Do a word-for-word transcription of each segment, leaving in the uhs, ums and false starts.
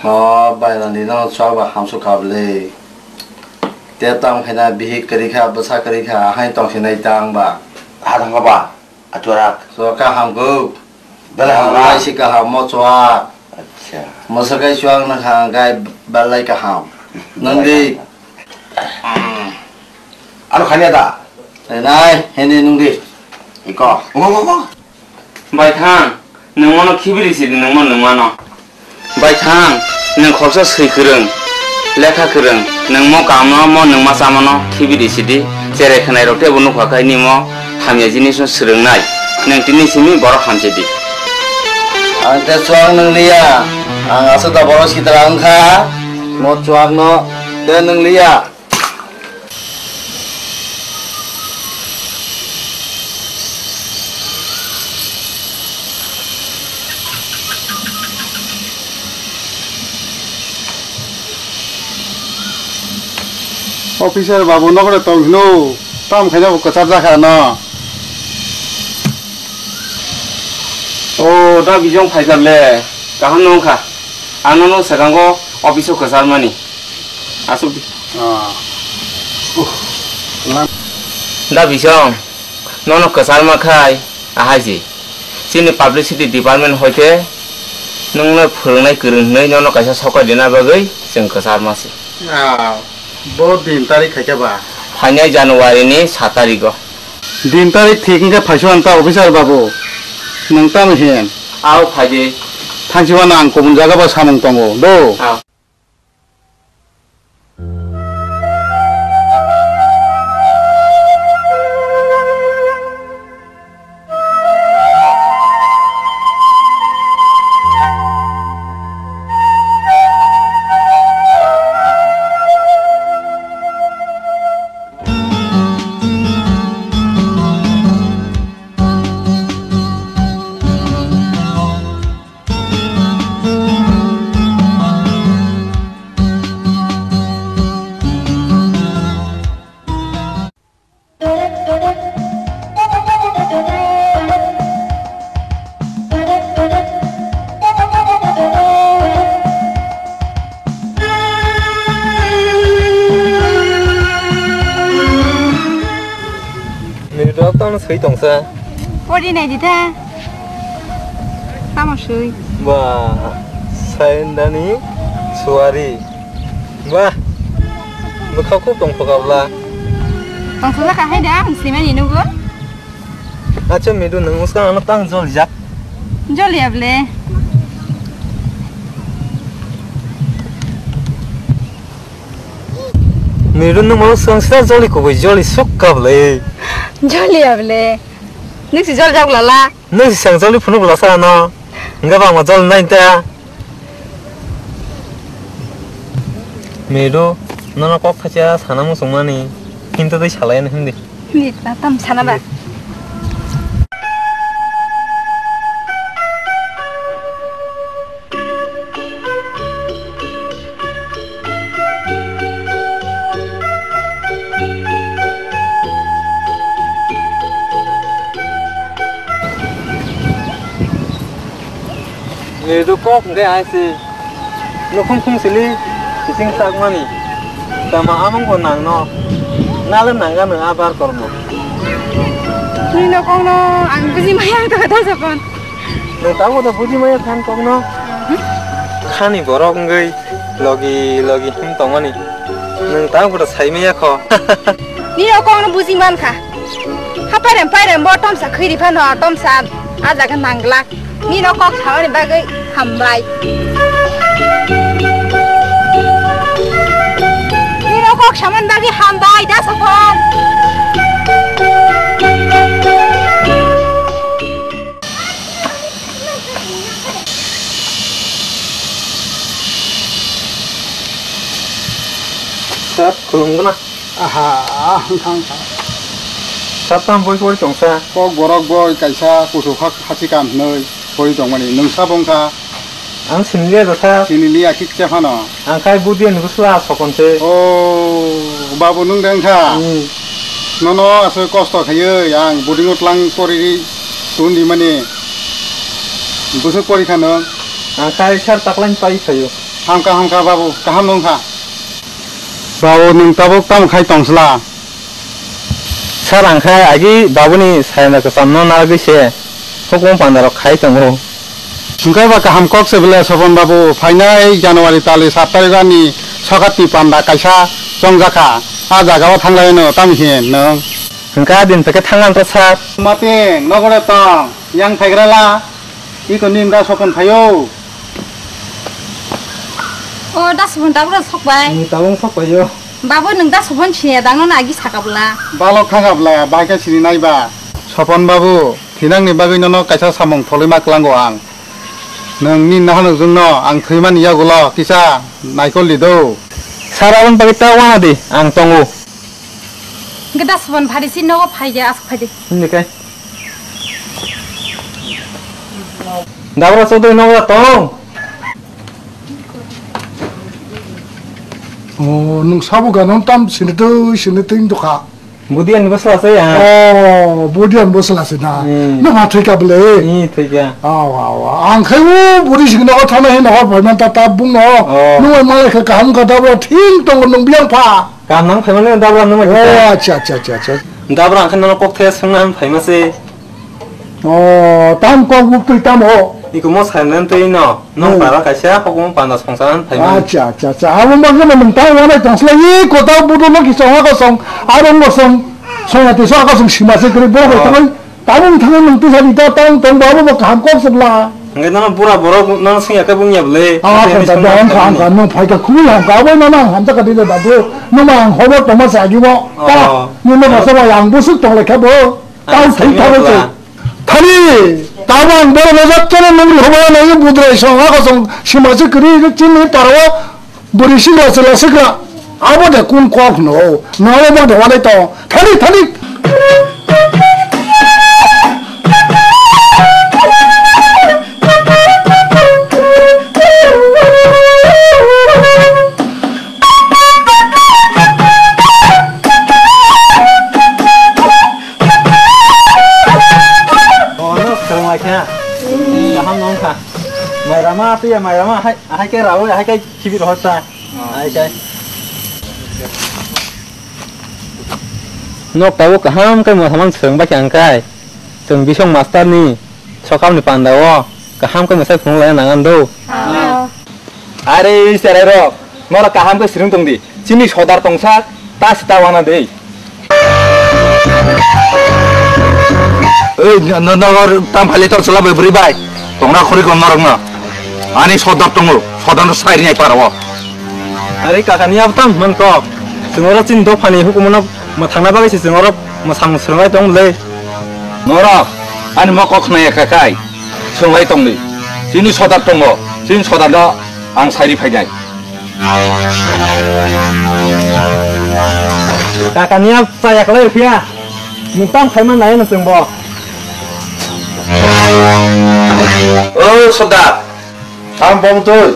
O bairani no chwk ba hamsuk kha bwle. Te tamo khe na bihik kwrwi kha, bwsa kwrwi kha, ahai tong sinai tang ba. Ha thang ba, achurak. Chwk kaham kuk. Belai ham na? Belai si kaham mo chwk. Acha. Mwswk kai chwk na kha, gai belai kaham. Nwng di. Ano khania da? Nai, hini nwng di. Iko. Ngo, ngo, ngo. Baithang, nwng mono khibiri sidi nwng mo nwng mano. Baithang, nwng khoroksa swi kwrwng, lekha kwrwng, nwng mo kamno mo nwng ma chamano khibiri sidi, cherai khwnairok teibo nukha khai nimo hamya jinisno swrwngnai, nwng tini simi borok hamsidi. Ang te chuak nwng liya, ang aswk da borok sitra wngkha, mo chuakno te nwng liya. Officer babu nokre tong hino, tam khaina bo kwchar jakha no. O, da bijong phaikar le, kaham no wngkha. Ang nono swkango office o kwcharmani. Asuk di. Ah. Uh. Lam- Da bisong, nono kwcharma khai, ahai si. Chini publicity department hoite, nwngno phwrwngnai kwrwng hwnwi nono kaisa sokai rina bagwi chwng kwcharma si. Ah, bo din tarik khaikha ba? Phainai January ni sa tarigo. Din tarik thik wngkhe phaisu anta officer babu. Nwng tamo hin? Ao phaidi. Thangsiba nang kubun jaga ba samung tongo, do? Ao. Nini rok tamo swi tongsa. Pori nai di ta. Tamo swi. Ba, Saindani suari. Ba, bwkha kub tong phoka bwla. Tong phoka hai da, ang simani nugo. Acha midu nwng uska ano tang jol jak. Jol ya ble. Miru nwng molo swng sida joli kubui joli sukka bwlai. Joli ya bwle. Nwng si jol jak lala. Nwng si sang joli phunuk lasa ano. Hingga bangma jol nai ta. Miru nono kok thacha sana muchung mani. Hinto dei salai ano hindi. Hindi ta tam sana ba. Ni do kok hingke ai se. Nokhung khung sili bising sakmani. Tama amang bo nangno. Nalo nangano a bar kormo. Ni nokong no ang buji maya ang to kata sapon. Nwng tabuk da buji maya khan kokno. Mhm. Khani borok wngwi logi logi him tongmani. Nwng tabuk da sai maya kho. Ni nokong no buji man kha. Hapai rem pai rem bo tomsa khiri phano tomsa a jaga nangla. Nino kok samani bagwi hambai. Nino kok samani bagwi hambai, da sokon. Sir, khulumgwna. Aha, wngkha, wngkha. Sir, tamo boi pori tongsa? Kok borok boi kaisa kuchuk hak hachi kam hinwi pori tongmani. Nwng sabo wngkha? Ang siniliya da, sir. Siniliya kikcha phano. Ang khai budiya ni bwsla sokon se. O, babu nwng de wngkha? Hmm. Nono aswk kosto khaiwi ang boarding o tlang pori tun di mani. Bwswk pori kha nwng? Ang khai sir taklain pai phaio. Hamkha, hamkha, babu, kaham wngkha. Babu, nwng tabuk tamo khai tongsla? Sir, ang khe agi babuni sayana kwchamno narwgwi se hukumu pandarok khai tongo. Hwnkhe ba kaham kok se bwle, Sopon babu, phainai January tali sat tarikh ani sokatni panda kaisa chongjakha. A jagao thanglaino, tamo khe nwng? Hwnkhe a din phaikhe thangna to, sir. Mating, nogore tong, yang phaigrala, iko nini da Sopon phaio. O, da Sopon tabuk sok bai. Ni tabuk sok bai yo. Babu, nwng da Sopon siniya dang, nono agi saka bwla. Balok thangkha bwla, bai khe sini nai ba. Sopon babu, thinangni bagwi nono kaisa samung tholwi ma klango ang. Nwng nini nahanukjwngno ang thwimani yagulo kisa naikol di do. Sir, aboni bagwi ta wana di, ang tongo. Hwnkhe da Sopon phari si nogo phai ya, aswk phai di. Hwnkhe. Dabra Chaudhary nogo tong. O, nwng sabo gana tam sini twi, sini twi wng tongkha. Budiyan bwsla se ya. O, Budiyan bwsla se na. Hmm. Nwng ha thwikha bwle. Hmm, thwikha. Aw, aw, aw. Ang khai o budi sing nogo thana hin nogo phaima ta ta bung no. Oh. Nwng malai kha kaham kha dabra thing tongo nwng biyang pha. Kaham nang phaima le dabra nwng. Oh, acha, acha, acha, acha. Dabra ang khe nono kok the swngna phaima se. O, tam kok buk twi tamo? Iko mo silent twi no. Nong Hmm. para kaisa hukumu panda songsa phaima. Acha, acha, acha. Abo ma gana nung tang wanai tong sila i kota budu no kisa ha kosong, arong kosong, songati so kosong sima se kri bo Oh. kosong. Tamung thangwi nung tisa di ta tang tong ba bo kaham kok sebla. Ngai nono bura borok nono sing ya ka bung ya ble. Ah, Ate kota ni dong song kang kang nung phai ka khul ham ka bo nono ham ta ka di da bu. Nung ma ang hobo toma sa gi bo. Ta Oh. ni no ma sa ba yang bu suk tong le kha bo. Tao thai thabo se. Thani, tabo ang borok no jat chana nungri hobai na yung budrai song, ako song, sima se kri, chini paro, bori sigra se la sigra. Abo de kun kok no, no abo de wale to. Thani, thani. Ono swrwng lai kha. Kaham nong kha. Mairama twiya mairama hai, hai khe rawi, hai khe khibi rohor ta. Hai khe. Nok tabuk kaham khe mwthamang swrwng bai kha ang khai. Chwng bisong master ni sokamni panda o kaham khe mwsai phunuk lai nangan do. Ah. Are, cherai rok, norok kaham khe sring tong di. Chini sodar tongsa, ta sita wana de. Ei, no, no, no, tam phali tor chwla bai bwrwi bai. Tongra khori kon norok no. Ani sodar tongo, sodar no sai rinai para o. Are kaka ni abtam man kok. Chwng oro chini dophani hukumu no mwthangna bagwi se chwng oro mwsang swrwnglai tong le. Norok, ani mo kok khna ya kha khai. Swrwnglai tong di. Chini sodar tongo, chini sodar no ang sai ri phai nai. Kaka niya chaya kwlai phiya. Nwng tam khaima nai no chwng bo. O Sodar, ang bong twi.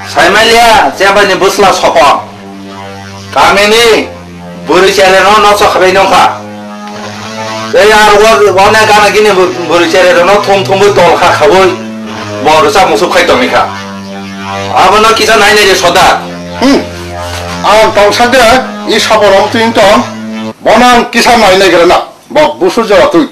Saimaliya, chembai ni bwsla Sopon. Kamini bwrwi chereno noksa khabai nongkha. Tei aro o, o ne gana gini bu-, bwrwi chereno thum thumwi tol kha khawi bo rwchap muchuk khai tongwi kha. Abono kisa nai nai de Sodar. Hmm. Ang tong sak de, i Sopon rom twing tong. Bono ang kisa nai nai gra na. Bo busu jawa twi.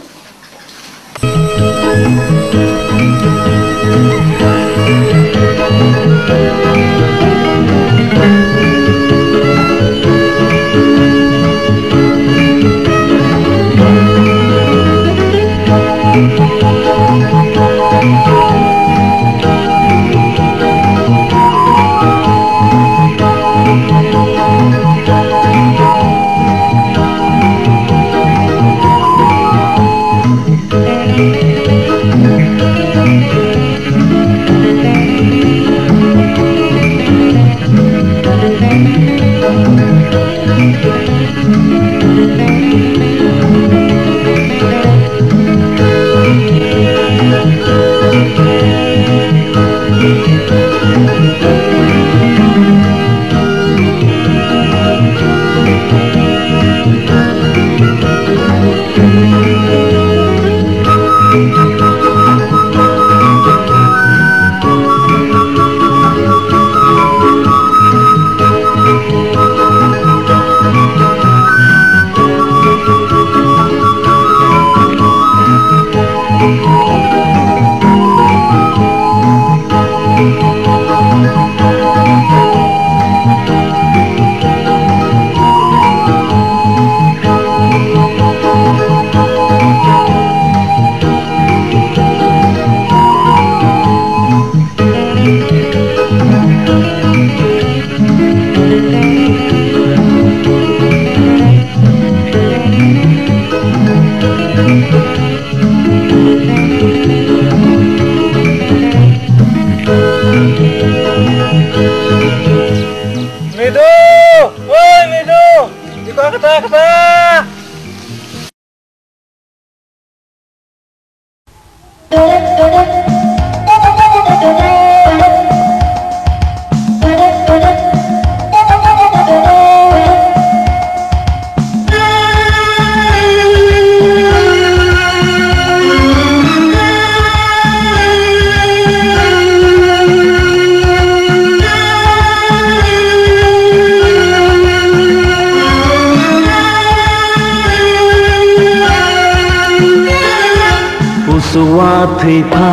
Pusuwa thwi pha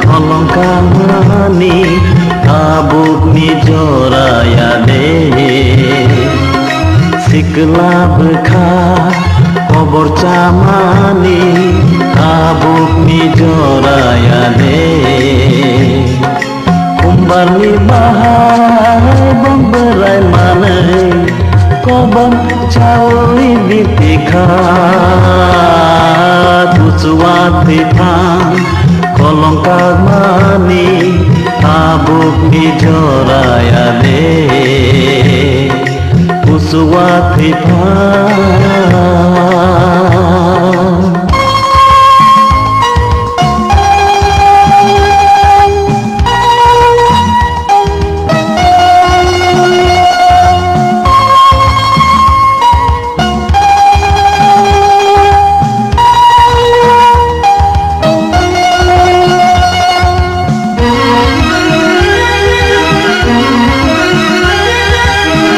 kholong kamani tabukni jora ya de. Sikla bwkha kobor chamani tabukni jora ya de. Kumbarni bahai bong berai manai kobong chaui bitikha. Kuchua thithang kolong kagmani tabukni jora ya de. Kuchua thithang.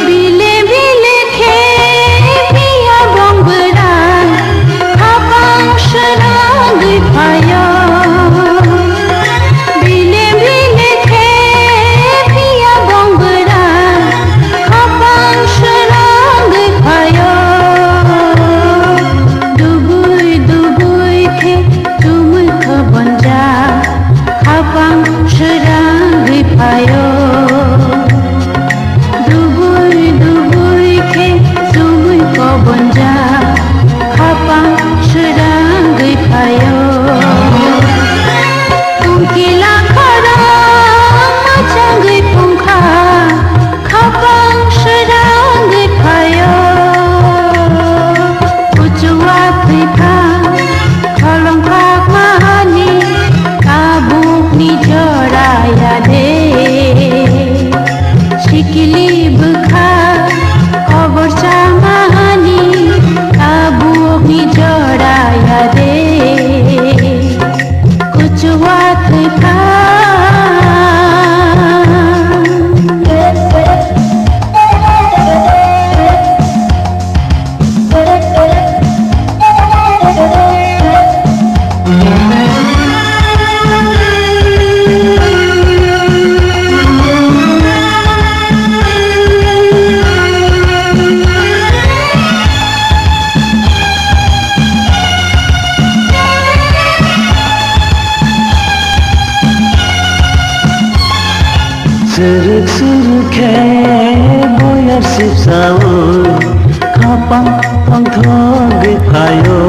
Bile bile khe phiya bong bwrang, khapang srangwi phaio. Bile bile khe phiya bong bwrang, khapang srangwi phaio. Dubui dubui khe chumui kha bonja, khapang srangwi phaio. Dubui dubui khe chumui kobonja, khapang srangwi phaio. Tungkila khorang mwchangwi pungkha, khapang srangwi phaio. Kuchua thwipha kholong khakmani tabukni jora ya de. Sikili bwkha kobor chamani tabukni jora ya de. Kuchua thwipha. Srwk srwk khe boyar sipsaui khapang tongthogwi phaio.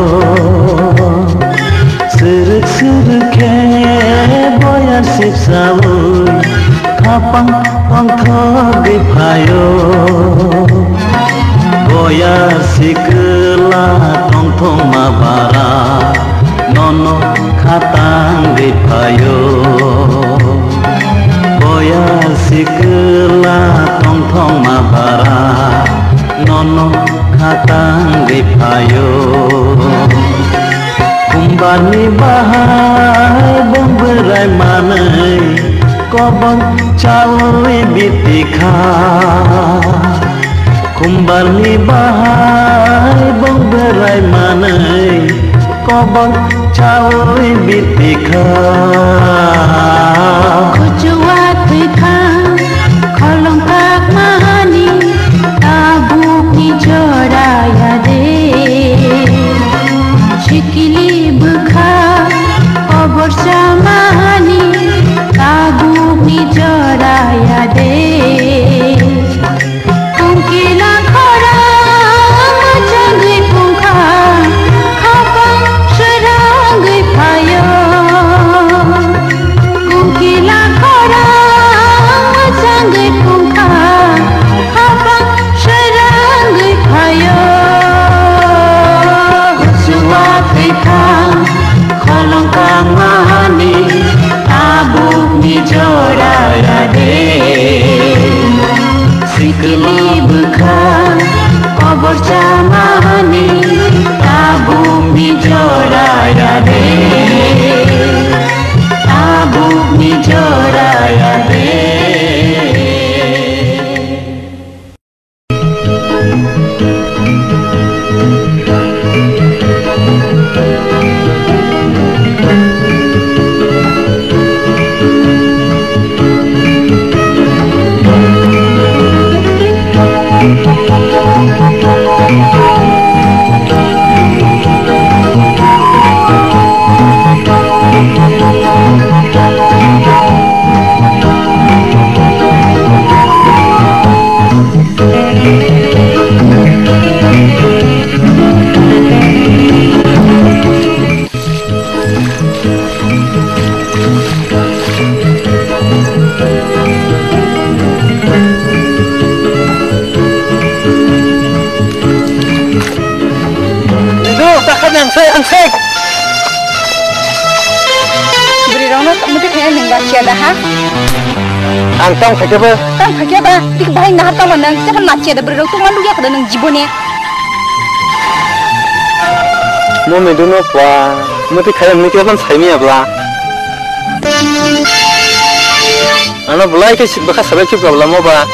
Srwk srwk khe boyar sipsaui khapang tongthogwi phaio. Boyar sikla tongthokma bara nono khatangwi phaio. Boyar sikla tongthokma bara nono khatangwi phaio. Kumbarni bahai bong bwrai manwi kobor chaui bitikha. Kumbarni bahai bong bwrai manwi kobor chaui bitikha. Kuchua thwikha kholong kakmani tabukni jora ya de. Sikili bwkha kobor chamani tabukni jora ya de. Tungkila khorang mwchangwi pungkha, khapang srangwi phaio. Tungkila khorang Tabukni joraya de, tabukni joraya de. Idu, takha nang se, ang se. Bwrwi rokno muti khe nang ba siya da ha? Ang tong khaikhe ba. Tong khaikhe ba, dik bahai nahar tong nang, chakha na siya da bwrwi rok tong ma lugya kha da nang jibone. Mo medu no pa, muti khaikhe muti khe ban sai miya bla. Ano belai khe sik bwkha sabai khibka bwla mo ba.